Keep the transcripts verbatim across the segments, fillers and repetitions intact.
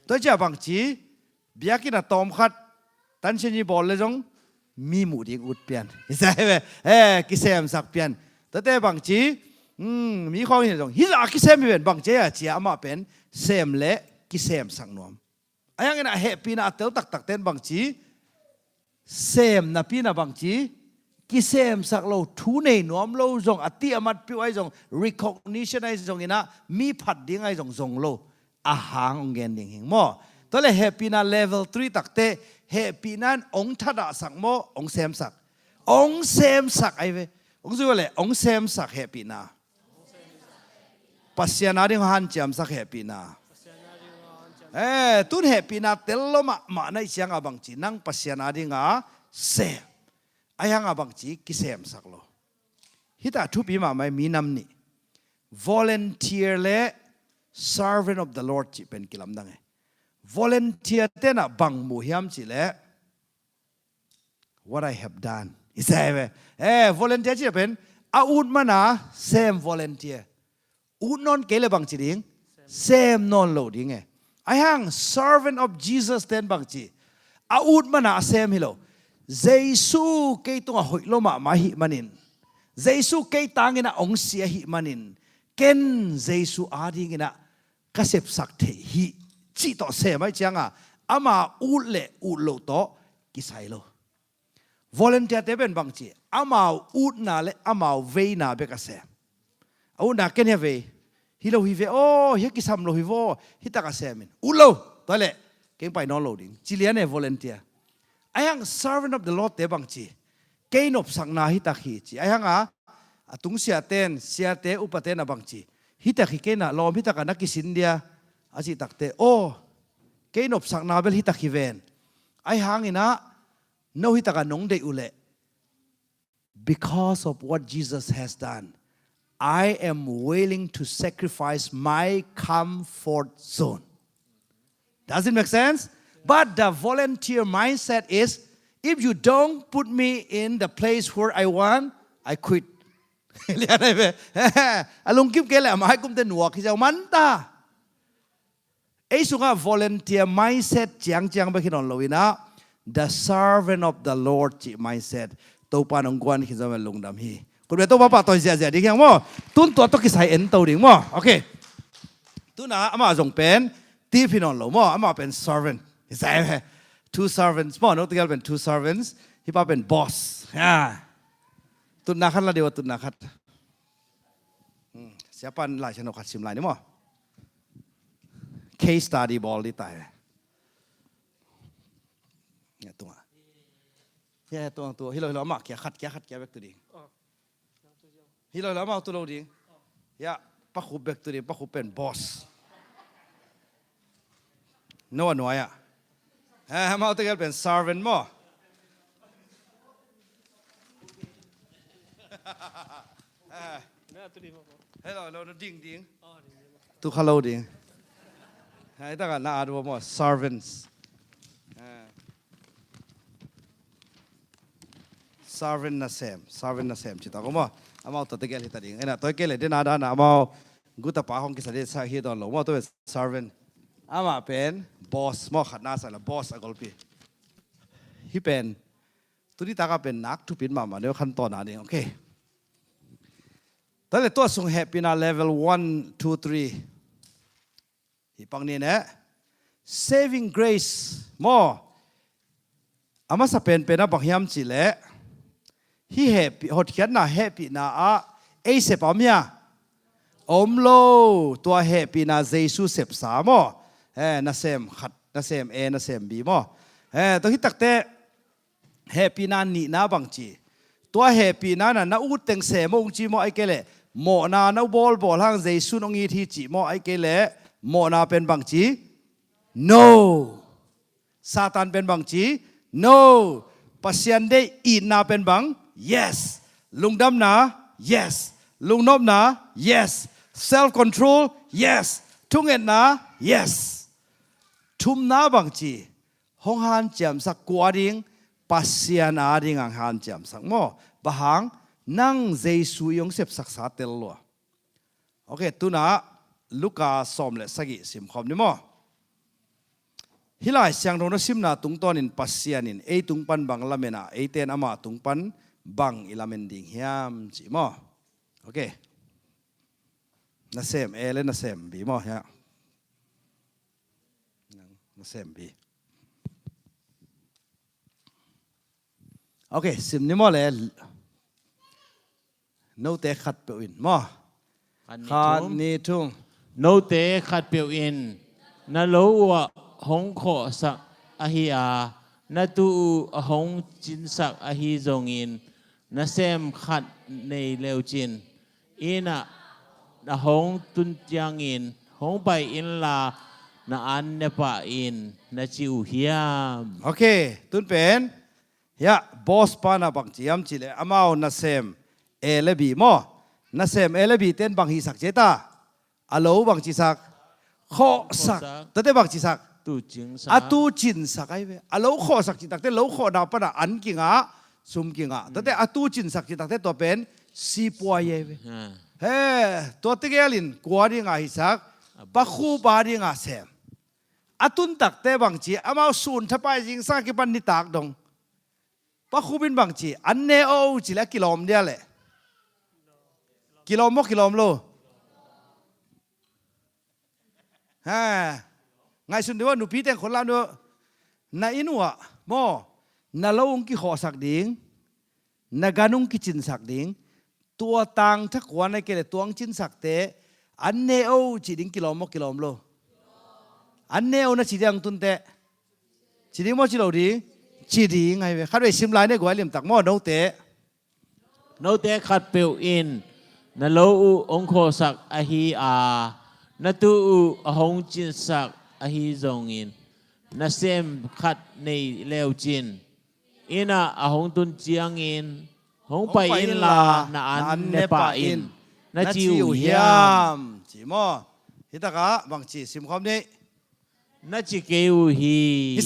Tua ciah bangci, biakinn a tawm khat, tansiani bawl le zong, mi muh ding ut pian. Hi sa hi ve, eh, kisemsak pian. Tuate bangci, hmm, mi khawng hi zong, hi zah kisem hi ven bangci a cia amah pen, sem le kisemsak nuam. Ahi hangin a hehpihna a tel taktak ten bangci, sem napi na bangci, kisemsak lo, thu nei nuam lo zong, a ti a matpiu ahi zong, recognition ahi zong ina, mi phat ding ahi zong zong lo, a hang ong gen ding hing maw. Tua le hehpihna level three takte, hehpihna in ong thadahsak maw, ong semsak. Ong semsak ahi ve. Ong zui le, ong semsak hehpihna. Pasian a ding hanciamsak hehpihna. Eh, tun hehpihna tel lo mahmah na i cianga bangci, nang Pasian a dinga sem. Ahi hanga bangci, kisemsak lo. Hita thupi mahmah i minam nih. Volunteer le servant of the Lord cih pen kilamdang e. Volunteer tena bang mu hiam cih le, what I have done. I sa hi ve. Eh, volunteer cih pen, a ut mana sem volunteer. Ut nawn kei le bangci ding, sem nawn lo ding e. Ahi hang servant of Jesus ten bangci, a ut mana a sem hi lo. Jesu kei tungah hoih lo mahmah ahih manin, Jesu kei tangin a ong si ahih manin, ken Jesu a dingin a ka sepsak thei hi, cih tawh sem ahi cianga, ama ut le ut loh tawh kisai lo. Volunteer te pen bangci, amau utna le amau veina bek a sem. A utna ken hia vei, hi lo hi ve aw, hia kisam lo hi vaw, hi tak a sem in. Ut lo, tua le, keng pai nawn lo ding. Ci lian e volunteer. Ahi hang servant of the Lord te bangci, kei nopsakna hi tak hi ci. Ahi hanga, a tung siaten, siate, upaten a bangci, hi tak hi kei na, lawm hi taka na kisin dia, a cih takte, aw, kei nopsakna bel hi tak hi ven. Ahi hangin a, no hi taka nong deih uh leh, because of what Jesus has done, I am willing to sacrifice my comfort zone. Does it make sense? But the volunteer mindset is, if you don't put me in the place where I want, I quit. Lian ahi ve. A lungkim kei le a maikum te nuak hi zau manta. Ei sungah volunteer mindset ciangciang bek hi nawn lo ina, the servant of the Lord cih mindset. Topa nong guan khin zong lungdam hi. Kut ve Topa pahtawi ziahziah ding hiang maw. Tun tua tawh kisai en to ding maw. Okay. Tuna amah zong pen thief hi nawn lo maw. Amah pen servant. Hi sa ve. Two servants maw. No tegel pen two servants. Hi pa pen boss. Ya. Tutna khat la deuh a tutna khat. Hmm. Siapan lai sian khat sim lai ni maw. Case study bawl di tai. Nia tunga. Nia tunga tu. Hi lo, hi lo, amah kia khat, kia khat, kia bek tu ding. Hi lo, hi lo, amah tu lo ding. Ya, pakhup bek tu ding, pakhup pen boss. No a nuai ah. Eh, amah tegel pen servant maw. Eh. Hi lo, hi lo, no ding ding. Tu kha lo ding. Hai, taka na at maw, servants. Ah. Servant nasem, servant nasem ci ta ko maw. Amau ta tegel hi ta ding. Ena, toi kei le, den a dan a, amau guta pa hong kisa de sa hi don lo maw, to servant. Amah pen boss maw, khat na sa la boss a golpi. Hi pen. Tuni taka pen nak thupin mahmah ne khan to na ding. Okay. Tale tua sung hehpihna level one, two, three. Hi pang ni ne. Saving grace maw. A masa penpen a bang hiam cih leh, hih hehpih, hotkhiatna hehpihna ah ei sep a om hia? Om lo. Tua hehpihna Jesu sepsa maw. Eh, nasem khat, nasem A, nasem B maw. Eh, tua hi takte, hehpihna nihna bang ci. Tua hehpihna na, na ut teng sem ung ci maw, ahih kei leh mawhna na bawlbawl hang Jesu in hong it hi ci maw, ahih kei leh mawhna pen bang ci? No. Satan pen bang ci? No. Pasian deih itna pen bang? Yes. Lungdamna? Yes. Lungnopna? Yes. Self control? Yes. Thungetna? Yes. Thumna bang ci? Hong hanciamsak kua ding, Pasian a ding ang hanciamsak maw. Bang hang, nang Jesu i hong sepsaksa tel lua. Ok, tuna Luka sawm le sagih simkhawm ni maw? Hih Lai Siangtho na simna tungtawnin Pasian in ei tung pan bang lamen a, eite in ama tung pan bang i lamen ding hiam cih maw? Ok. Nasem A le nasem B maw? Hiah nasem B. Ok, sim ni maw le. Note khatpeuh in maw? Khat, nih, thum. Khat, nih, thum. Note khatpeuh in na lo uh ah hong khawhsak ahi a, na tu uh a hong cinsak ahi zongin, nasem khat nei leucin, inn ah a hong tun ciangin, hong pai inla na an ne pah in, na ci uh hiam? Ok, tun pen hiah boss pa na bang ci hiam cih leh amau nasem A le B maw? Nasem A le B ten bang hisak ci ta? A lo bang cisak? Khawhsak. Khawhsak. Tate bang cisak? Tu cinsak. A tu cinsak ahi ve. A lo khawhsak cih takte lo khawhna pana an kingah, sum kingah. Tate a tu cinsak cih takte tua pen sipuai ahi ve. Ha. He, tua tegel in kua dinga hisak? Pa Khup a dinga sem. A tun takte bang ci, amau sun thapai zingsang a kipan nitak dong. Pa Khup in bang ci, an ne o ci le a kilawm dia leh. Kilawm maw, kilawm lo? Ha. Ngaihsun dih uh a, nupi teng khonlam dih uh a. Na inn uh ah maw, na lo hong kikhawhsak ding, na gan hong kicinsak ding, tua tangtha kuan a kei le tua hong cinsakte an ne o ci ding kilawm maw, kilawm lo? An ne o na ci ding a hong tunte. Ci ding maw, ci lo ding? Ci ding ahi ve. Khatvei sim lai ni, guai limtak maw, note. Note khatpeuh in na lo uh hong khawhsak ahi a, na tu uh a hong cinsak ahi zongin, nasem khat nei leucin, inn ah a hong tun ciangin, hong pai inla na an ne pah in, na ci uh hiam? Ci maw? Hitakah bang ci, simkhawm ni. Na ci kei uh hi.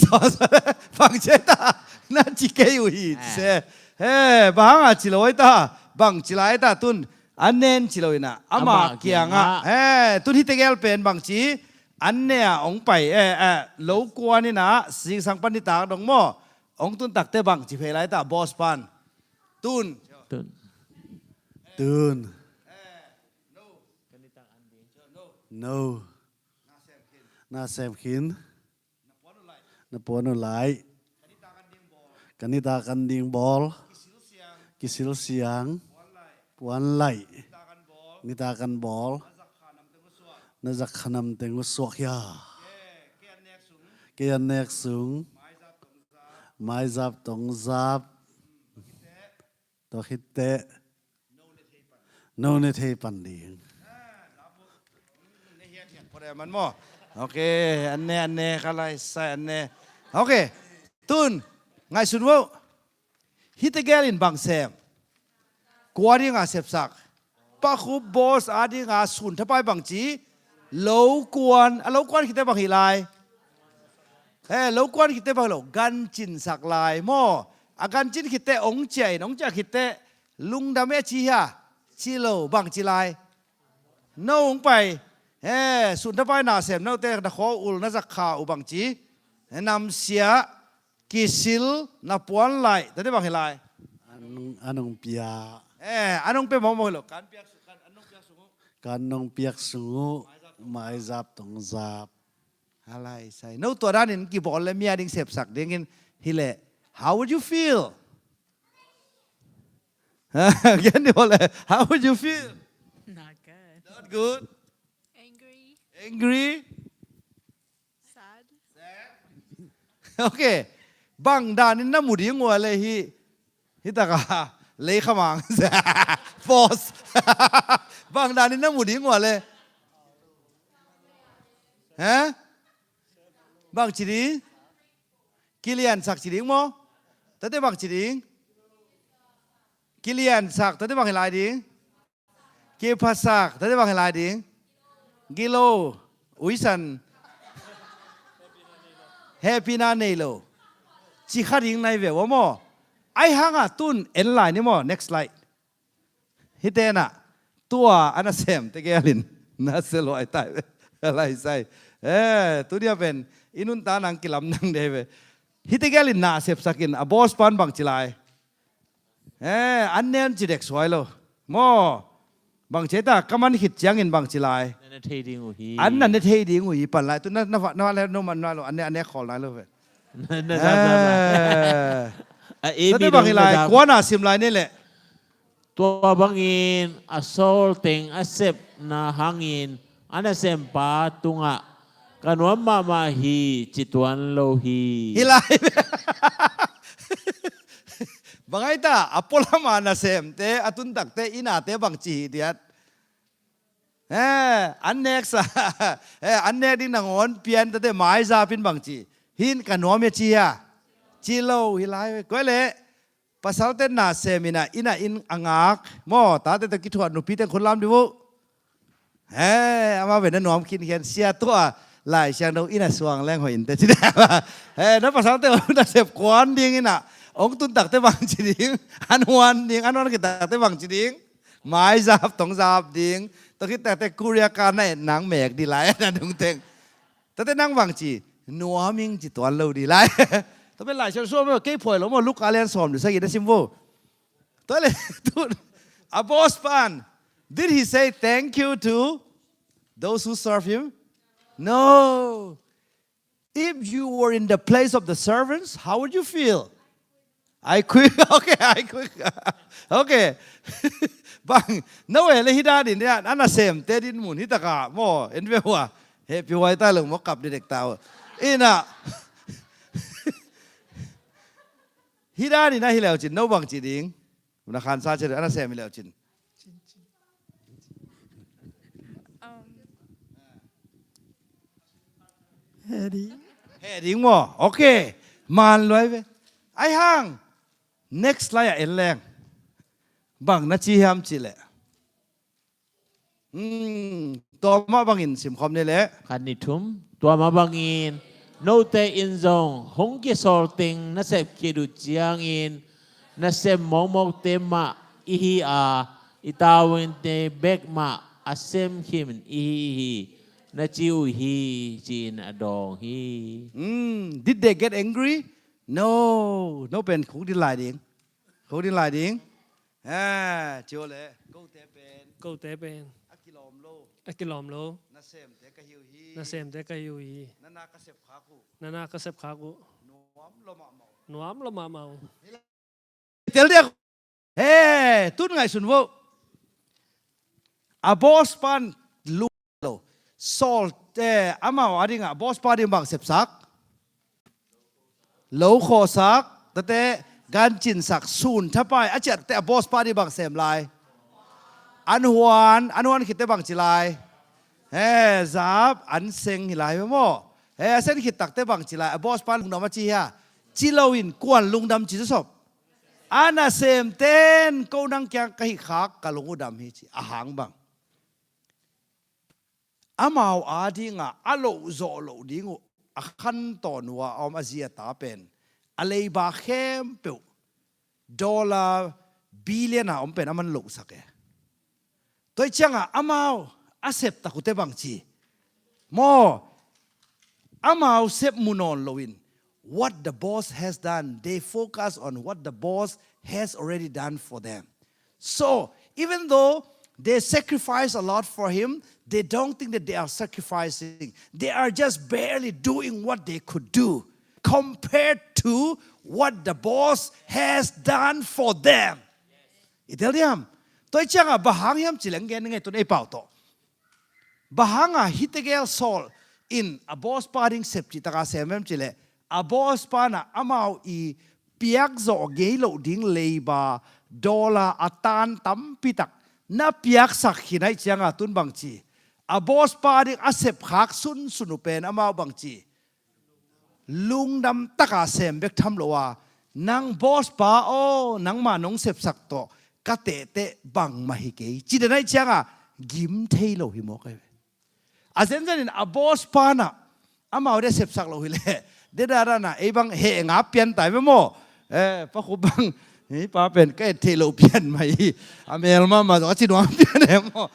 Bang ci ta, na ci kei uh hi. Eh. Ci se. He, bang hanga ci lo ai ta, bang ci lai ta tun, an nen ci lo ina, ama kiangah. Ama kiangah. He, tun hi tegel pen bang ci, an ne a hong pai, eh, eh, lo kuan ina, zingsang pan nitak dong maw. Hong tun takte bang ci phei lai ta, boss pan. Tun. Tun. Tun. No. Na sem khin. Na puan uh lai. Ka nita kan ding bawl. Kisil siang. Puan lai. Nita kan bawl. Na zak khanam teng uh suak hia. Kei an nek sung. Maizap tong zap. Tua khitteh no ne thei pan ding. Ok, an ne, an ne, ka lai sai an ne. Ok, tun ngaihsun vo. Hih tegel in bang sem? Kua dinga sepsak? Pa Khup boss a dinga sun thapai bang ci? Lo kuan, a lo kuan khitteh bang hi lai? He, lo kuan khitteh bang hi lo, gan cinsak lai maw? A gan cin khitteh ong ciah in, ong ciah khitteh lungdam e ci hia? Ci lo, bang ci lai? No ong pai. He, sun thapai na sem note na khaw ul na zak kha uh bang ci? He, namsia, kisil, na puan lai, tate bang hi lai? An, an ong pia. He, an ong pia mawkmawk hi lo, kan piak sung, kan, an ong piak sung uh. Kan ong piak sung uh, maizap tong zap. Halai sai. No tua danin kibawl le mi a ding sepsak dingin hi leh, how would you feel? Again, di bawl le, how would you feel? Not good. Not good. Angry. Angry. Sad. Ok. Bang danin na mu ding ua le hi. Hi taka lei khamang. Force. Bang danin na mu ding ua le. He? Bang ci ding? Kiliansak ci ding maw? Tate bang ci ding? Kiliansak, tate bang hi lai ding? Kiphasak, tate bang hi lai ding? Gilo, uisan. Hehpihna nei lo. Ci kha ding nai ve ua maw? Ai hanga tun en lai ni maw? Next slide. Hih tenah tua a nasem tegel in Na sia luai tai ve. Lai sai. Eh, tu dia pen i nuntakna kilam nang dei ve. Hih tegel in na sepsak in, a boss pan bangci lai? Eh, an ne an ci dek suai lo. Maw, bangci ta, ka man khit ciangin bangci lai? Na ne thei ding uh hi. An na ne thei ding uh hi pan lai. Tu na, na, na, na, no man na lo, an ne, an ne khawl nai lo ve. Na, na zap, zap lai. Eh. A, eh, tate mi bang dong hi lai, na zap. Kua na sim lai ni leh? Tua bangin a sawl teng a sepna hangin a nasempa tungah ka nuam mahmah hi ci tuan lo hi. Hi lai. Bang ai ta, a pualama nasemte, a tuntakte, i nate bangci hi diat? Eh, an neksa, eh, an nek ding nangawn pian tate maizapin bangci. Hih in ka nuam hi a ci hia? Ci lo hi lai ve. Koi leh, pasalte na sem in a, inn ah inn a ngak. Maw, tate tawh kithuah, nupite khut lam dih uh. He, amau ve na nuam khinkhian, sia tua, Lai Siangtho inn a suang leng hoih in te ci deh. He, na pasalte na sep kuan ding in a, hong tuntakte bangci ding, an huan ding, an huan khit takte bangci ding, maizap tong zap ding, tua khit takte Korea ka na et nang mek dih lai na dungteng. Tate nang bangci, nuam ing ci tuan lo dih lai. Tua pen Lai Siangtho sua maw, kei phuai lo maw, Luka lian sawm le sagih na sim vo. Tua leh, tu, a boss pan, did he say thank you to those who serve him? No. If you were in the place of the servants, how would you feel? I quit. Okay, I quit. Okay. Bang, no eh, le hih dan in, ya, a nasemte dinmun, hih taka, maw, en ve hua. He, pi huai ta lo, maw, kap dek ta uh. Ina. Hih dan in a hi leu cin, no bangci ding. Na khansa cin, a nasem hi leu cin. Um. He ding. He ding maw. Okay. Man luai ve. Ai hang. Next lai ah en leng. Bang na ci hiam cih leh. Hmm, tua mah bangin simkhawm ni leh. Khat, nih, thum. Tua mah bangin note in zong hong kisawl teng na sep khit uh ciangin, na sem mawkmawkte mah i hi a, i tavuante bek mah a sem khin i hi hi, na ci uh hi, ci-in a dawng hi. Hmm, did they get angry? No. No pen khuk ding lai ding. Khuk ding lai ding. Eh, ci uh leh, kote pen. Kote pen. A kilawm lo. A kilawm lo. Nasemte ka hi uh hi. Nasemte ka hi uh hi. Na na ka sep khak uh. Na na ka sep khak uh. Nuam lo mahmah uh. Nuam lo mahmah uh. Tel dia. He, tun ngaihsun vo. A boss pan lu lo. Sawl, eh, amau a dingah boss pa ding bang sepsak? Lo khawhsak, tate, gancinsak, sun thapai a ciahte a boss pa ding bang sem lai? An huan, an huan khitte bangci lai? He, zap, an seng hi lai ve maw? He, a sen khit takte bangci lai? A boss pa lungdam a ci hia? Ci loin kuan lungdam ci sawsawp? A nasemten ko nang kiang ka hih khak ka lung uh dam hi ci. A hang bang? Amau a dingah a loh zawh loh ding uh a khantawn uh a om a zi a ta pen, a leiba khempeuh dollar billion a om pen a man lohsak e. Tua ih ciangah amau a septak uhte bangci? Maw, amau sep mu nawn loin, what the boss has done, they focus on what the boss has already done for them. So, even though they sacrifice a lot for him, they don't think that they are sacrificing. They are just barely doing what they could do compared to what the boss has done for them. I tel diam? Tua ih ciangah bang hang hiam ci leng gen ngei tun ei pau tawh. Bang hangah hih tegel Saul in a boss pa ding sep cih taka sem em cih leh, a boss pa na amau i piak zawh ngei loh ding leiba, dollar a tan tampi tak na piaksak khin ahih ciangah tun bangci? A boss pa ding a sepkhak sunsun uh pen amau bangci? Lungdam taka sem bek tham lo a, nang boss pa aw, nangma nong sepsak tawh ka tehteh bangmah hi kei, ci den ahih ciangah gim thei lo hi mawk ahi ve. A zenzen in a boss pa na amau de sepsak lo hi leh, de dada na ei bang heh nga pian tai ve maw? Eh, Pa Khup bang Hih pa pen ka et theih loh pian mah hi. A mel mahmah zong a ci nuam pian e maw?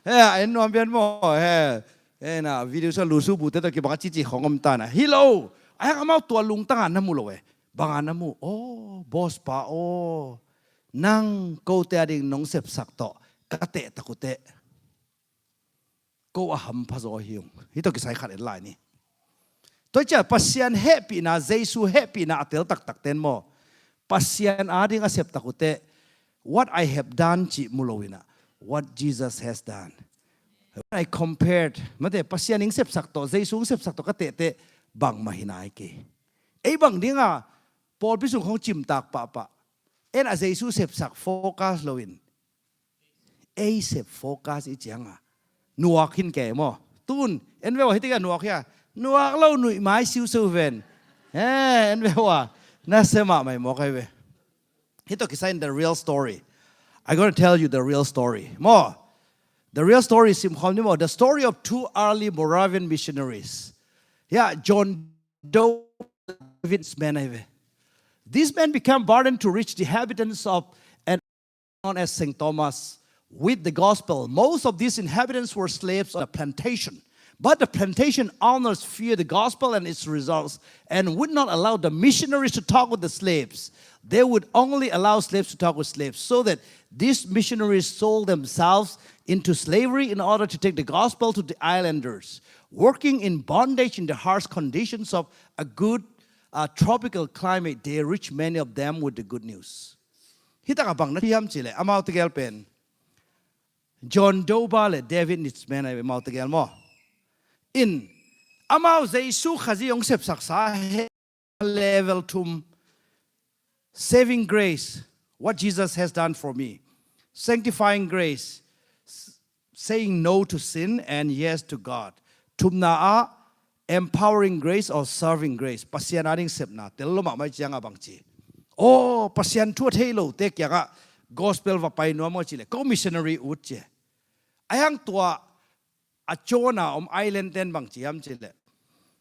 He, a en nuam pian maw? He, he na video sa lusu bute tawh kibang a cici khong om ta na hi lo. A hiang amau tua lungtang a na mu lo e. Bang a na mu? Aw, boss pa aw, nang kote a ding nong sepsak tawh ka tehtak uh teh ko a hampha zaw hi ung. Hih tawh kisai khat en lai ni. Tua ciah Pasian hehpihna, Jesu hehpihna a tel taktak ten maw, Pasian ading a septak uh teh, what I have done cih mu lo in ah, what Jesus has done. When I compared, mate, Pasian in sepsak tawh, Jesu in sepsak tawh ka tehteh bangmah hi nai kei. Ei bang ding a pawlpi sung khong cimtak pahpah. En a Jesu sepsak focus lo in ei sep focus i ciang a nuak hin kei maw? Tun en ve ua, hih tikah nuak hia? Nuak lo, nuih mai siusiu ven. He, en ve ua, na sem ah mai mawk ai ve. Hih tawh kisai in the real story. I gonna tell you the real story maw. The real story sim khawm ni maw. The story of two early Moravian missionaries. Yeah, John Doe, David's man ai ve. This man became burdened to reach the inhabitants of an known as Saint Thomas with the gospel. Most of these inhabitants were slaves on a plantation. But the plantation owners feared the gospel and its results and would not allow the missionaries to talk with the slaves. They would only allow slaves to talk with slaves, so that these missionaries sold themselves into slavery in order to take the gospel to the islanders. Working in bondage in the harsh conditions of a good, uh, tropical climate, they reached many of them with the good news. Hih takah bang na hiam cihleh, amau tegel pen John Doba le David Nitschmann ai ve, amau tegel maw. In amau Jesu Khazih hong sepsaksa he level thum, saving grace, what Jesus has done for me, sanctifying grace, s- saying no to sin and yes to God. Thumna ah empowering grace or serving grace, Pasian ading sepna tel lo mahmah i ciangah bang ci? Aw, Pasian thu a thei lote kiangah gospel va pai nuam aw cileh ko missionary ut ci. A hiang tua a cawna om island ten bang ci hiam cileh,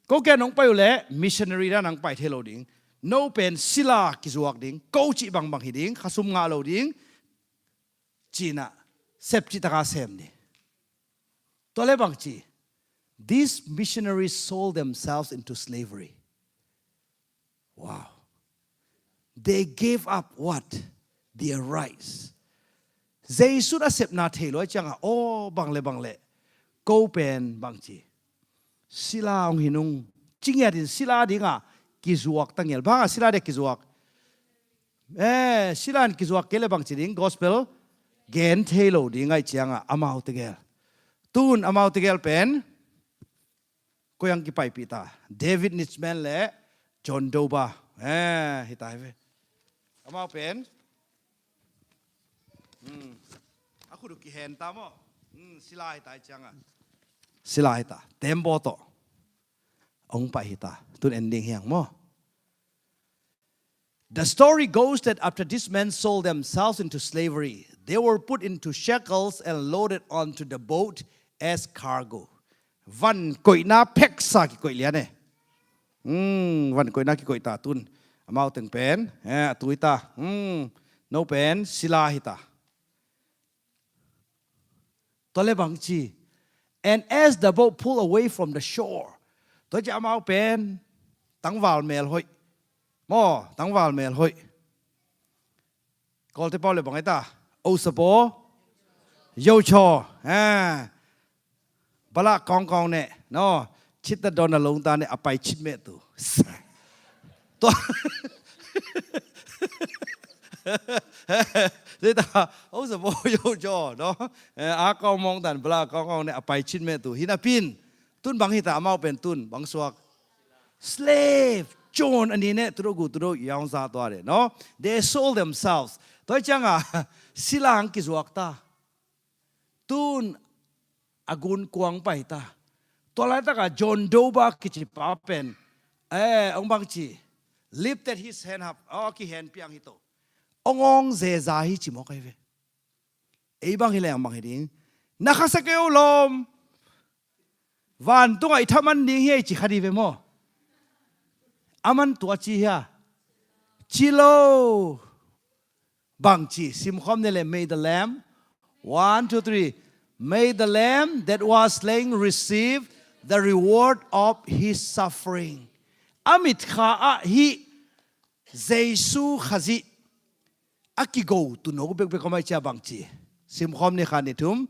ko kiang nong pai uh leh missionary dan nang pai thei lo ding. No pen sila kizuak ding, ko cih bangbang hi ding, khasum ngah lo ding, cinah sep cih taka sem ding. Tua le bang ci? These missionaries sold themselves into slavery. Wow. They gave up what? Their rights. Jesu a sepna thei lo a ciangah, aw, bang le bang le ko pen bang ci? Sila hong hi nung. Cingiat in sila dingah kizuak tangel. Bangah sila dia kizuak? Eh, sila in kizuak kei le bang ci ding? Gospel gen thei lo ding ai ciangah amau tegel. Tun amau tegel pen ko hiang kipaipih ta? David Nitschmann le John Doba. Eh, hita hi ve. Amau pen, hmm, a khut uh kihen ta maw? Hmm, sila hita i ciangah. Sila hita. Tembaw tawh hong pai hita. Tun ending hiang maw. The story goes that after these men sold themselves into slavery, they were put into shackles and loaded onto the boat as cargo. Van koihna pheksa kikoih lian e. Hmm, van koihna kikoih ta tun. Amau teng pen, eh, a tui ta. Hmm, no pen sila hita. Tua le bang ci? And as the boat pulled away from the shore, tua ci amau pen tangval mel hoih maw, tangval mel hoih. Kawlte pau le bang ai ta? Osapo yocho, eh, bala kawngkawng ne no, citta dona longta ne a pai cit meh tu. Tua zeta osapo yocho no, eh, a kawng mawng tan bala kawngkawng ne a pai cit meh tu. Hinapin tun bang hita amau pen tun bang suak? Slave, cun a ni ne tudo gu tudo yaungsa tua de no. They sold themselves. Tua ciangah silang kizuak ta. Tun a gun kuang pai ta. Tua laitakah John Doba kici pa pen, eh, ong bang ci? Lifted his hand up. Oh, kihen piang hi to. Ong ong zeza hi ci mawk ai ve. Ei bang hi leng bang hi ding? Na khasa kei uh lawm. Vantungah i thaman ding hi ei ci kha di ve maw? A man tua ci hia? Ci lo. Bangci, simkhawm ni le, may the Lamb, one, two, three. May the Lamb that was slain receive the reward of his suffering. A mitkha ah hih Jesu Khazih a kigo tuuno bekbek om ai cia bangci. Simkhawm ni, khat ni thum.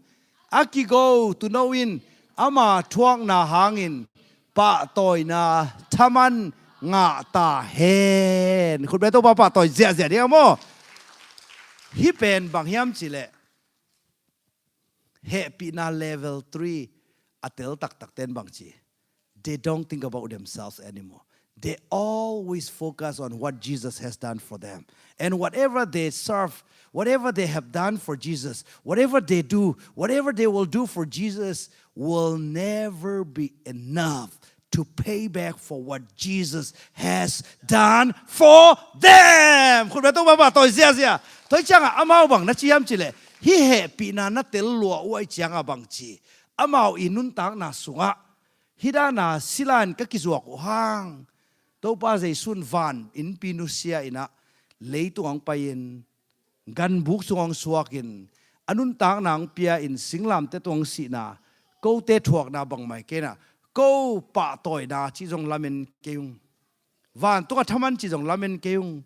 A kigo tuuno in ama thuakna hangin pahtawina thaman ngah ta hen. Khutbeng Topa pahtawi ziahziah ding a maw. Hih pen bang hiam cih leh hehpihna level three a tel taktak ten bangci, they don't think about themselves anymore. They always focus on what Jesus has done for them. And whatever they serve, whatever they have done for Jesus, whatever they do, whatever they will do for Jesus will never be enough to pay back for what Jesus has done for them. Khutbeng Topa pahtawi ziahziah. Tua hi ciangah amau bang na ci hiam cih leh, hih hehpihna na tel lua uh ai ciangah bangci, amau i nuntakna sungah hih dan a sila in ka kizuak uh hang, Topa Jesu in van innpi nusia in ah leitung ah hong pai-in, ganbuk sungah hong suakin, a nuntakna hong pia-in, singlamteh tungah hong sihna, kote thuakna bangmah hi kei in ah, ko pahtawina cih zong lamen kei ung. Vantungah thaman cih zong lamen kei ung.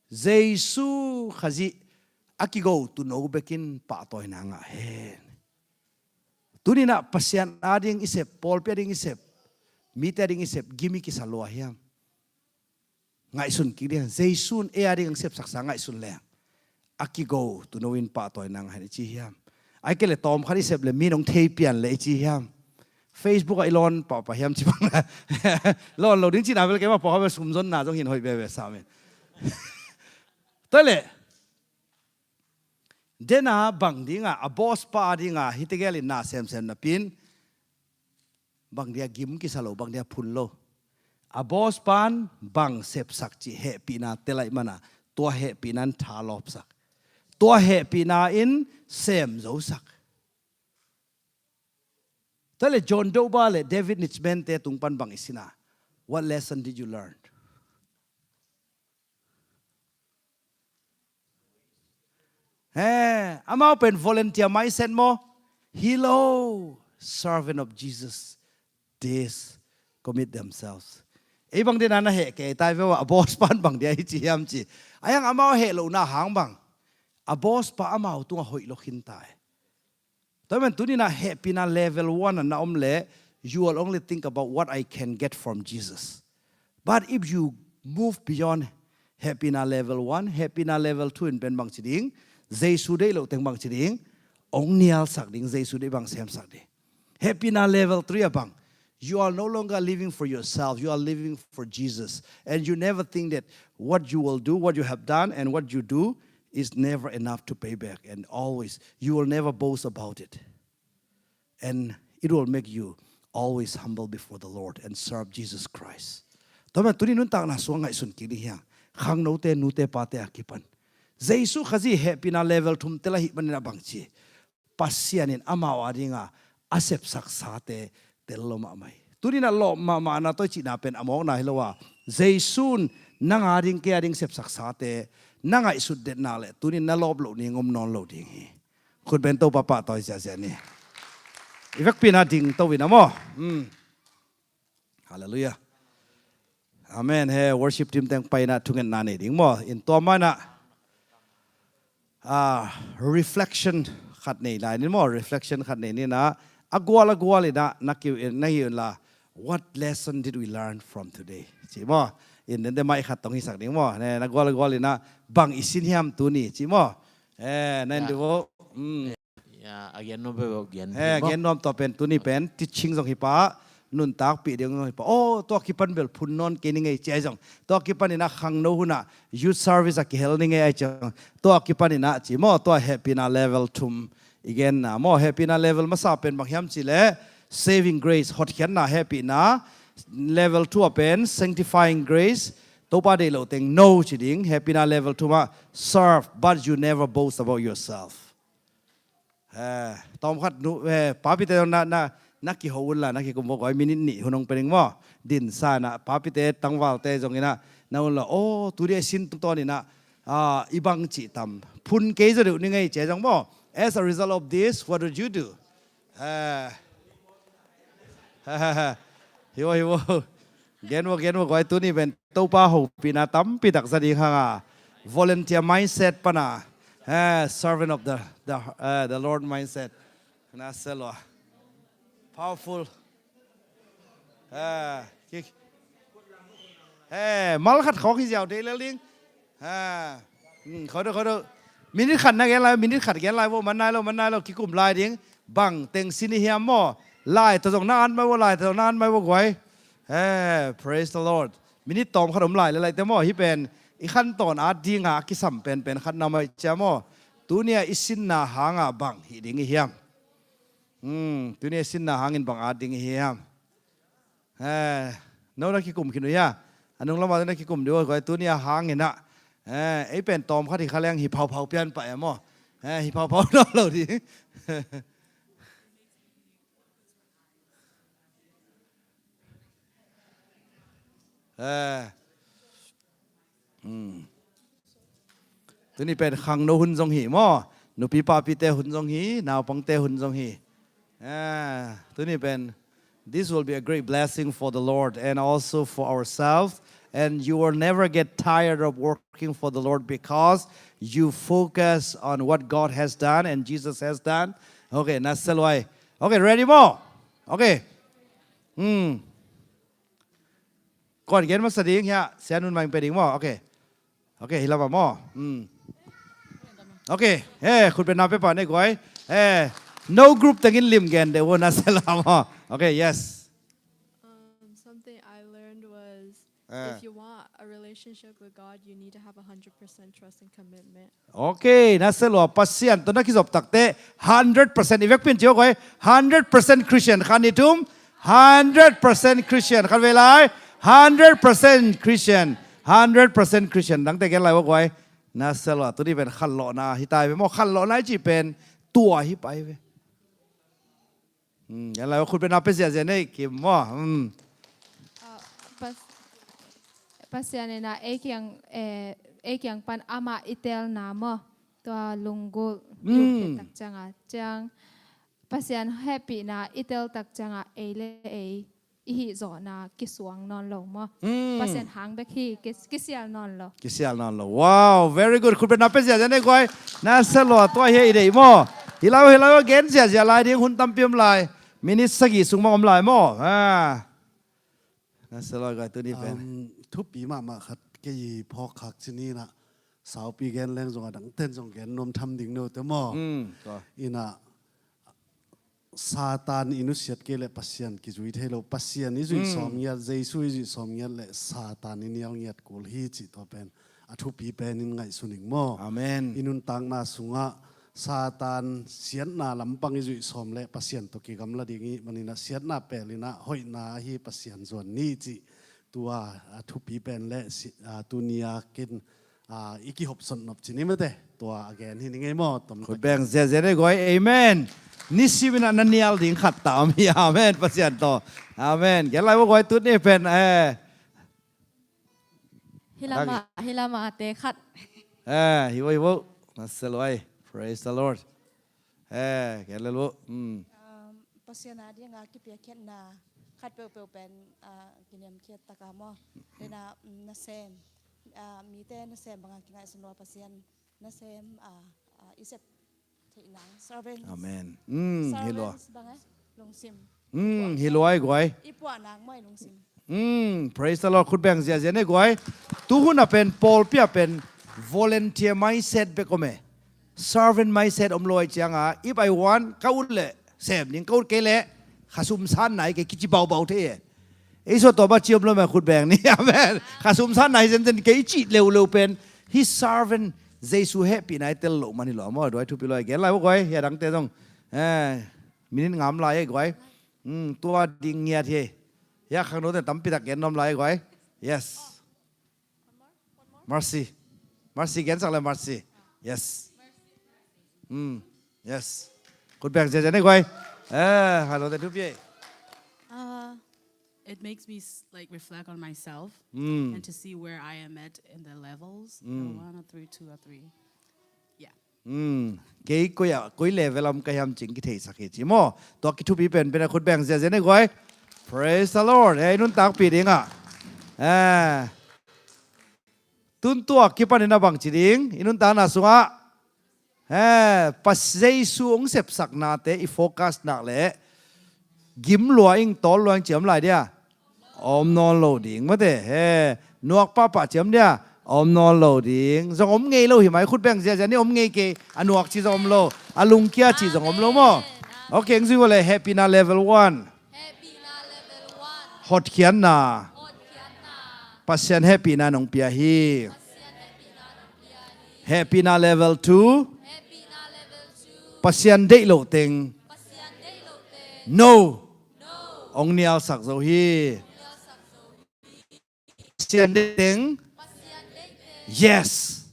Jesu Khazih a kigo tuuno bekin pahtawina ngah hen. Tuni in ah Pasian ading i sep, pawlpi ading i sep, mite ading i sep gim i kisa lua hiam? Ngaihsun kik ding. Jesu in ei ading hong sepsaksa ngaihsun leng, a kigo tuuno in pahtawina ngah hen i ci hiam? Ahih kei leh tawmkhat i sep leh mi in hong thei pian leh i ci hiam? Facebook ah i lawn pahpah hiam ci bang. Lawn lo ding cihna bel kei mah pawlkhat bel sumzonna zong hi in hoih veve sam in. Tua leh den a bang ding a, a boss pa ading a hihte gel in na semsem napi in, bang dia gim kisa lo, bang dia phun lo? A boss pa in bang sepsak cih hehpihna tel ahih man a, tua hehpihna in thalawpsak, tua hehpihna in semzosak. Tua leh John Doba leh David Nichman te tung pan bang i sin a? What lesson did you learn? He, amau pen volunteer mindset maw? Hi lo, servant of Jesus. This commit themselves. Ei bang den a na heh kei tai ve ua, a boss pa in bang dia i ci hiam ci. Ahih hang amau heh lohna hang bang, a boss pa amau tungah hoih lo khin tai. Tua man tuni in ah hehpihna level one ah na om leh, you will only think about what I can get from Jesus. But if you move beyond hehpihna level one, hehpihna level two in pen bang ci ding, Jesu deih loh teng bang ci ding, hong nialsak ding, Jesu deih bang semsak ding. Hehpihna level three ah bang, you are no longer living for yourself, you are living for Jesus. And you never think that what you will do, what you have done, and what you do is never enough to pay back. And always, you will never boast about it. And it will make you always humble before the Lord and serve Jesus Christ. Tua man tuni nuntakna sungah ngaihsun kik ding hi hang. Khangnote, nute, pate a kipan, Jesu Khazih hehpihna level thum tel ahih manin a bang ci, Pasian in amau ading a a sepsaksate tel lo mahmah hi. Tuni in ah lawp mahmahna tua i cihna pen a mawkna hi lo a, Jesu in nang ading kei ading sepsaksate na ngaihsut detna leh tuni in na lawp loh ning om nawn lo ding hi. Khutbeng Topa pahtawi ziahziah ni. I vekpi in ah dingto in ah maw. Hmm. Halleluiah. Amen. He worship team teng pai in ah thungetna nei ding maw. In tua man ah, ah, reflection khat nei lai ni maw. Reflection khat nei ni in ah, a gual a gual in ah na kiu in, na hi un la, what lesson did we learn from today? Ci maw. In den de mai khat tong hisak ding maw. Ne, na gual a gual in ah bang i sin hiam tuni ci maw. Eh, na in du bo. Hmm. Ya, a gen nuam peuhpeuh gen. Eh, gen nuam. Tua pen tuni pen teaching zong hi pah, nuntakpih ding zong hi pah. Oh, tua kipan bel phun nawn kei ni ngei ci ai zong, tua kipan in ah khangno hun ah youth service a kihel ni ngei ai ci ai zong, tua kipan in ah ci maw. Tua hehpihna level thum i genna maw. Hehpihna level masa pen bang hiam cih leh saving grace, hotkhiatna hehpihna. Level two ah pen sanctifying grace, Topa deih loh teng no ci ding. Hehpihna level thum ah serve, but you never boast about yourself. Eh, tawmkhat nu, eh, papite na, na, na kiho un la, na kikum vok oi, minute nih hun hong pe ding maw. Dinsa in ah papite tangvalte zong in ah na un la, oh, tu dia i sin tungtawn in ah Ah, i bang cih tam. Phun kei zaw deuh ni ngei cia zong maw. As a result of this, what would you do? Ah. Hi wo, hi wo. Gen wo, gen wo, guai, tuni pen Topa hopihna tampi tak za ding hang a. Volunteer mindset pan a. Ah, servant of the, the, ah, the Lord mindset. Na se lua. Powerful. Ah, kik. Eh, mal khat khawng hi ziau te lel ding. Ah, hmm, khawdo, khawdo. Minute khat na gen lai, minute khat gen lai vo, man nai lo, man nai lo, kikum lai ding. Bang teng sin i hiam maw. Lai tawh zong na an mai vo, lai tawh zong na an mai vo, guai. Eh, praise the Lord. Minute tawm khat om lai le lai te maw, hi pen i khan tawn at ding a kisam pen pen khat na mai cia maw. Tuni a i sinna hang a bang hih ding i hiam. Hmm, tuni a sinna hangin bang at ding i hiam. Eh, no na kikum khin uh hia. A nung lam a na kikum ding uh, guai, tuni a hangin ah. Eh, ei pen tawm khat hi kha leng hi phauphau pian pah e maw. Eh, hi phauphau nawn lo ding. Eh. Hmm. Tuni pen khangno hun zong hi maw. Nupi papite hun zong hi, naupangte hun zong hi. Eh, tuni pen, this will be a great blessing for the Lord and also for ourselves. And you will never get tired of working for the Lord because you focus on what God has done and Jesus has done. Okay, na se luai. Okay, ready maw? Okay. Hmm. Kuan gen masa ding hia, Sia Nun Maing pe ding maw? Okay. Okay, hi lam ah maw? Hmm. Okay. Eh, khut beng na pe pah ni guai. Eh, no group tengin lim gen deuh uh na se lam ah maw? Okay, yes. Um, something I learned was, eh, if you want a relationship with God, you need to have a hundred percent trust and commitment. Okay, na se lua, Pasian tawh na kizop takte hundred percent i vekpi in ci uh guai, hundred percent Christian, khat nih thum, hundred percent Christian, khat vei lai, hundred percent Christian, hundred percent Christian, dangte gen lai uh guai, na se lua, tuni pen khanlawhna hi tai ve maw, khanlawhna i cih pen tua hi pai ve. Hmm, yan lai, khut beng na pe ziahziah nei, Kim maw. Hmm. Ah, Pas-, Pasian in ah ei kiang, eh, ei kiang pan amah i telna maw. Tua lunggulh, hmm, lunggulh tak ciang ah. Ciang Pasian hehpihna i tel tak ciang ah ei le ei i hihzawhna kisuang nawn lo maw. Hmm. Pasian hang bek hi, ki-, kisial nawn lo. Kisial nawn lo. Wow, very good. Khut beng na pe ziahziah nei guai. Na se lua, tua hi a i deih maw. Hi lai uh, hi lai uh, gen ziahziah lai ding, hun tampi om lai. Minute sagih sung bang om lai maw. Ah. Na se lua guai, tuni pen. Um, thupi mahmah khat kei phawk khak ci ni na. Saupi gen leng zong a dangten zong gen nuam tham ding no te maw. Hmm, tua. Ina Satan i nusiat kei leh Pasian kizui thei lo. Pasian i zuih, hmm, sawm ngiat, Jesu i zuih sawm ngiat leh Satan i nial ngiat kul hi cih tua pen a thupi penin ngaihsun ing maw. Amen. I nuntakna sungah Satan siatna lampang i zuih sawm leh Pasian tawh kigamla ding i hih manin ah siatna pelin ah hoihna ahi Pasian zuan ni cih tua a thupi pen leh si-, a, tuni a kin Ah, i kihopsot nop ci ni mate. Tua a gen hi ni ngei maw, tom khut beng ziahziah nei guai. Amen. Nisimin ah na nial ding khat ta om hi. Amen. Pasian tawh. Amen. Gen lai maw guai, tuni pen, eh. Hi lam ah, hi lam ah te khat. Eh, hi wo, hi wo. Na se luai. Praise the Lord. Eh, gen lai lo. Hmm. Um, Pasian a ding a kipiakkhiatna khat peuhpeuh pen, ah, kiniamkhiat tak a maw. Tena, mm, nasem. Ah, mite nasem bang a kingaihsun lua, Pasian nasem, ah, ah, i sep theih nang. Servants. Amen. Mm, hi lua. Servants bang, eh? Lungsim. Mm, hi lua i guai. I puah nang maw i lungsim. Mm, praise the Lord. Khut beng ziahziah nei guai. Tuhun a pen, pawlpi a pen, volunteer mindset bek om e. Servant mindset om lo i ciang a, if I want, ka ut leh sem ding, ka ut kei leh khasum san nai kei, kici baubau thei e. Ei sua tawh ba ci om lo mah, khut beng ni. Amen. Khasum san nai zenzen kei, i cih leuleu pen hih servant Jesu hehpihna i tel loh man hi lo maw. Duai thupi lo i gen lai maw guai, hi a dangte zong. Eh, minute ngam lai e guai. Hmm, tua ding ngiat hi. Hi a khangnote tampi tak gen nuam lai e guai. Yes. Mercy. Mercy, gensak le Mercy. Yes. Hmm. Yes. Khut beng ziahziah nei guai. Eh, hello, te thupi. Ah, it makes me s- like reflect on myself and to see where I am at in the levels. The one or three, two or three. Yeah. Kei koi a koi level am ka hiam cing kitheisak hi ci maw. Tua kithupi penpen a khut beng ziazia nei guai. Praise the Lord. Ei nuntakpi dingah. Eh. Tun tua kipanin a bangci ding i nuntakna sungah, he, Pas Jesu hong sepsaknate i focus nak leh gim lua ing, tawl lua ing ciam lai dia? Om nawn lo ding mate. He, nuak pahpah ciam dia? Om nawn lo ding. Zong om ngei lo hi mai, khut beng ziazia ni, om ngei kei, a nuak ci zong om lo, a lungkia ci zong om lo maw? Ok, hong zui vua le, hehpihna level one. Hotkhiatna. Pasian hehpihna nong pia hi. Hehpihna level two. Pasian deih loh teng no hong nialsak zo hi. Pasian deih teng yes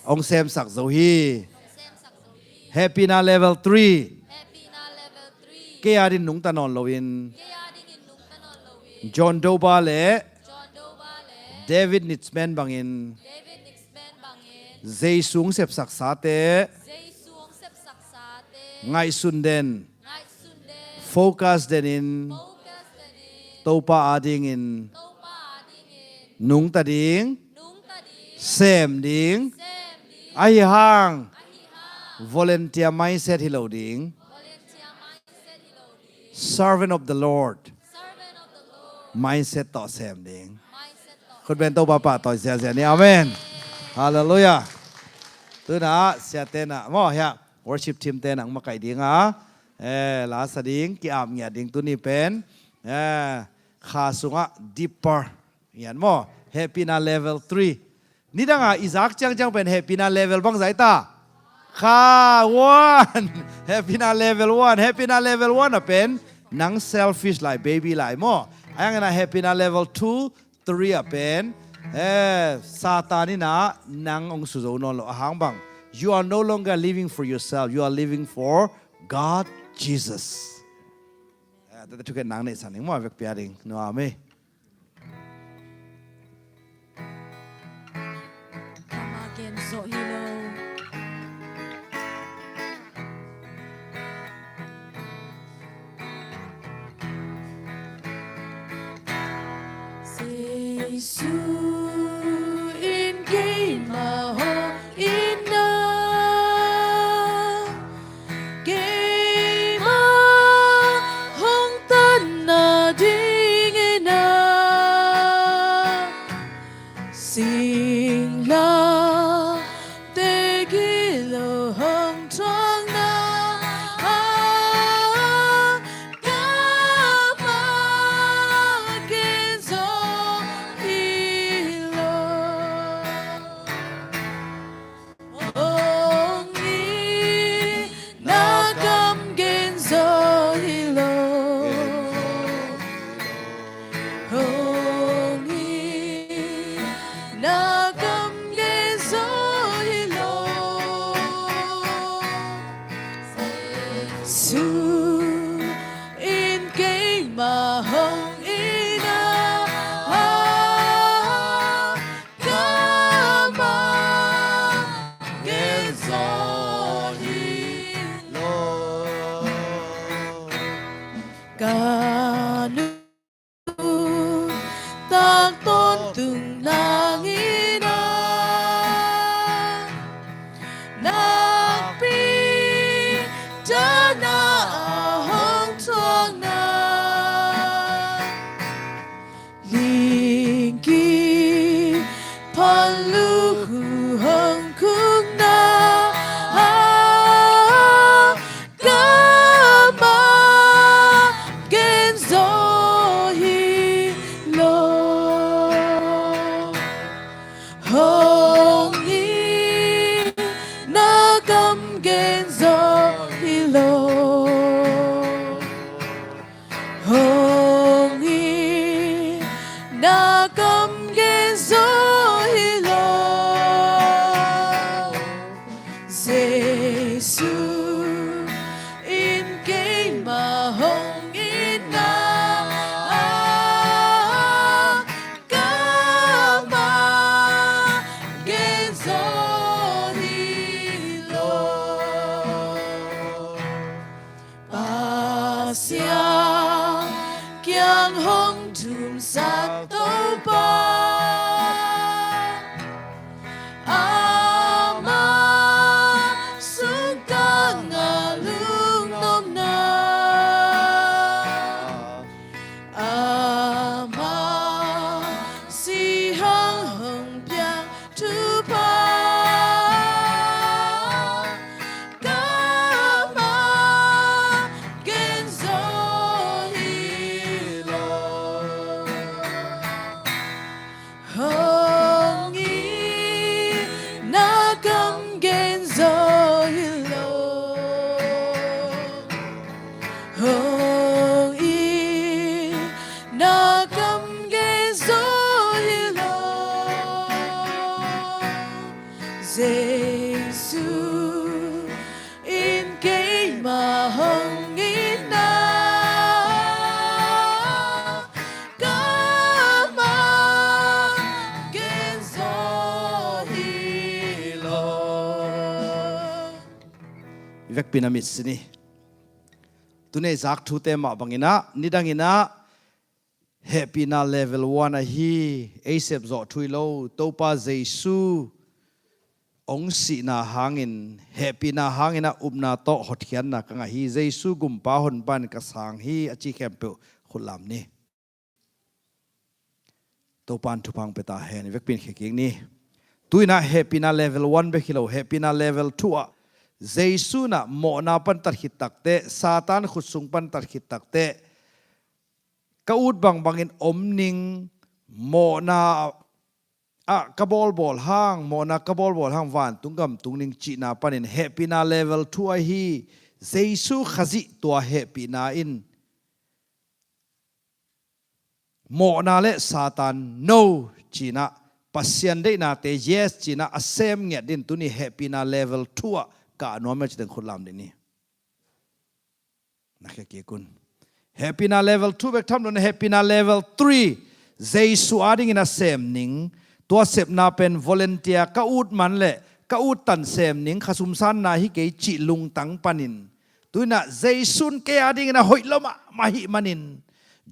hong semsak zo hi. Hehpihna level three. Kei adin nungta nawn loin John Doba le David Nitzman bangin Jesu hong sepsaksate ngaihsun den, focus denin Topa adingin nungta ding, sem ding, ahi hang volunteer mindset hi lo ding, servant of the Lord mindset tawh sem ding. Khut beng Topa pahtawi ziazia ni. Amen. Halleluiah. Tuna siate na maw hiah worship team te nang makaih dinga, eh, lasa ding, ki-ap ngiat ding tuni pen, eh, kha sungah deeper ngiat maw. Hehpihna level three. Nidanga i zak ciangciang pen hehpihna level bang zai ta? Kha one. Hehpihna level one. Hehpihna level one a pen nang selfish lai, baby lai maw. Ayang ina hehpihna level two, three a pen, eh, Satan ina nang hong suzo nawn lo ahang bang. You are no longer living for yourself. You are living for God Jesus. Eh, tete thuket nang nei san ding maw vek pia ding. Nuam ei. Ama gen zawh hi lo. Jesu in keimah hong itna, keimah hong tanna dingin a, singlamteh gilo hong thuakna, a, kammal gen zo hi lo. Hong itna kam gen zo hi lo. Hong itna kam gen zo hi lo. Jesu in keimah hong itna, kammal gen zo hi lo. Ka nuntak tawntung nang itna, nakpi takin a hong thuakna, lingki phaluk uh hong khukna, a, kammal gen zo hi lo. Hong itna kam gen zo hi lo. Hong itna kam gen zo hi lo. Jesu in keimah hong itna, a, Nang hong thumsak Topa, ama sungah ngah lungnopna, ama sihang hong piak thupha, kamah gen zo hi lo. Hong itna kam gen zo hi lo. Hong itna kam gen zo hi lo. Jesu in keimah hong itna, kamah gen zo hi lo. I vekpi-in a mitsi ni. Tuni i zak thute mah bangin ah, nidangin ah, hehpihna level one ahi, ei sepzawh thu hi lo, Topa Jesu hong sihna hangin, hehpihna hangin ah upna tawh hotkhiatna ka ngah hi, Jesu gumpa honpa in ka sang hi, a ci khempeuh khut lam ni. Topa in thupha hong pia ta hen, i vekpi-in khekik ni. Tu-in ah hehpihna level one bek hi lo, hehpihna level two ah Jesu in ah mawhna pan tat khit takteh, Satan khut sung pan tat khit takteh, ka ut bangbangin om ning, mawhna ah ka bawlbawl hang, mawhna ka bawlbawl hang vantung gam tung ning cihna panin hehpihna level two ahi, Jesu Khazih tua hehpihna in mawhna le Satan no ci-in ah, Pasian deihnate yes ci-in ah a sem ngiat dingin tuni hehpihna level two ah ka nuam hi cih teng khut lam dih ni. Na khekik un. Hehpihna level two bek tham lo-in ah hehpihna level three, Jesu adingin a sem ning, tua sepna pen volunteer, ka ut man le ka ut tan sem ning, khasum sanna hi kei cih lungtang panin, tu-in ah Jesu in kei adingin a hoih lo mahmah ahih manin,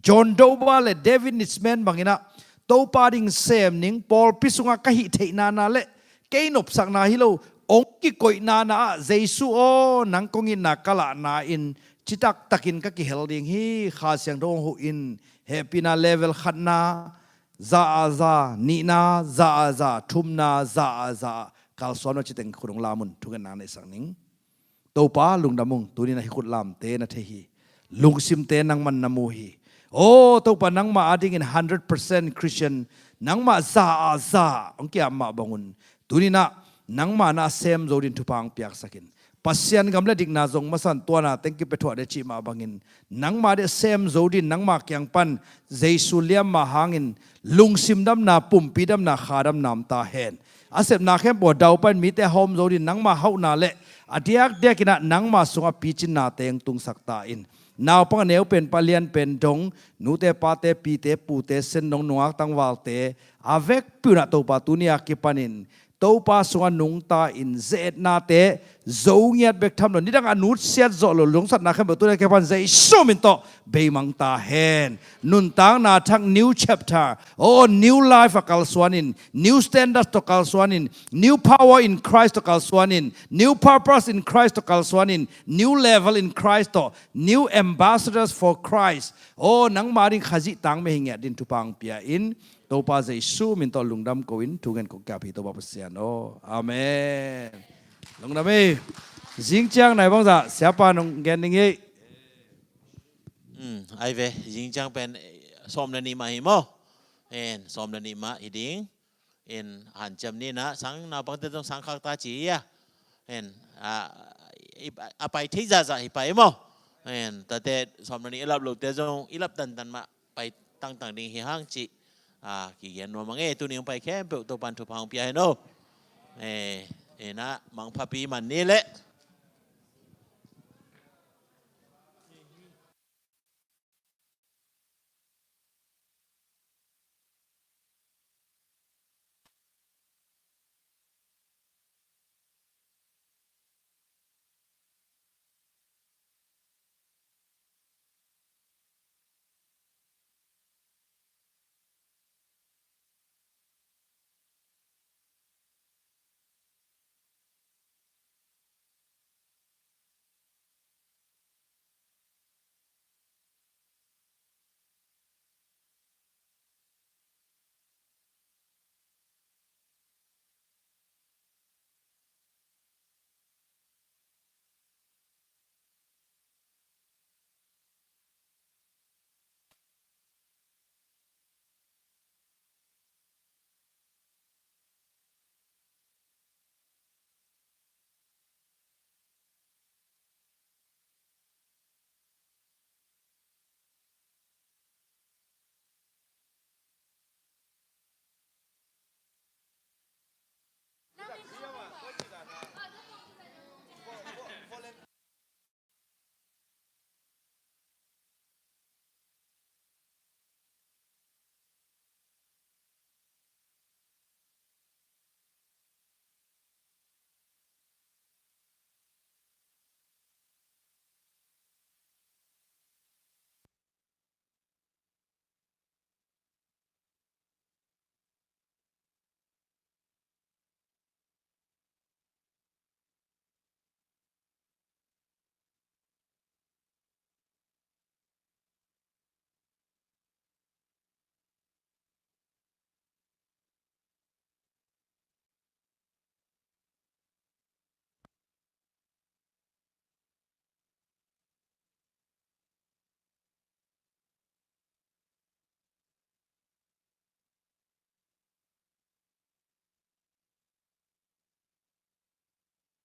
John Dober le David Nitzman bangin ah Topa ding sem ning, pawlpi sungah ka hih theih nana le kei nopsakna hi lo, hong kikoih nana ah, Jesu aw, nang kong itna ka lahna in citak takin ka kihel ding hi, Kha Siangtho hong huh in, hehpihna level khatna za a za, nihna za a za, thumna za a za, kalsuan lo cih teng khut hong lam un, thungetna neihsak ning. Topa lungdam ung, tuni-in ah hih khut lamte na thei hi. Lungsimte nangman na mu hi. Aw Topa, nangmah adingin hundred percent Christian, nangmah za a za hong ki-ap mah bangun, tuni-in ah nangmah na sem zo dingin thupha hong piaksak in. Pasian gam le dikna zong masa in, tua na teng kipia thuah ding cih mah bangin, nangmah ding sem zo dingin nangmah kiang pan Jesu liam mah hangin lungsim damna, pumpi damna, kha damna om ta hen. A sepna khempeuh a daupa in mite hawm zo dingin nangmah hauhna le a diakdiakin ah nangmah sungah picinnate hong tungsak ta in. Naupang a neu pen, pa lian pen dong, nute pate, pite pute, sendong, nungak tangvalte, a vekpi un ah Topa tuni a kipanin Topa sungah nungta in, ze-etnate zo ngiat bek tham lo, nidang a nutsiat zawh lo, lungsatna khempeuh tuni a kipan Jesu min tawh beimang ta hen. Nuntakna thak, new chapter, aw, new life a kalsuan in, new standards tawh kalsuan in, new power in Christ tawh kalsuan in, new purpose in Christ tawh kalsuan in, new level in Christ tawh, new ambassadors for Christ. Aw, nangmah ding Khazih tangmi hi ngiat dingin thupha hong pia in, Topa Jesu min tawh lungdam ko in, thungen kong ka ap hi Topa Pasian aw. Amen. Lungdam hi. Zingciang nai bangzah siapa nong gen ding hi. Hmm, ai ve, zingciang pen, eh, sawm le nih mah hi maw? En, sawm le nih mah hi ding. En, hanciam ni na, sang naupangte zong sang khak ta ci hi a. En, a, i, a pai thei zahzah hi pai maw? En, tate sawm le nih i lap lote zong i lap tantan mah pai tangtang ding hi hang ci. A, kigen nuam a ngei, tuni hong pai khempeuh Topan thupha hong pia hen aw. E, e na, mangphapi man ni leh.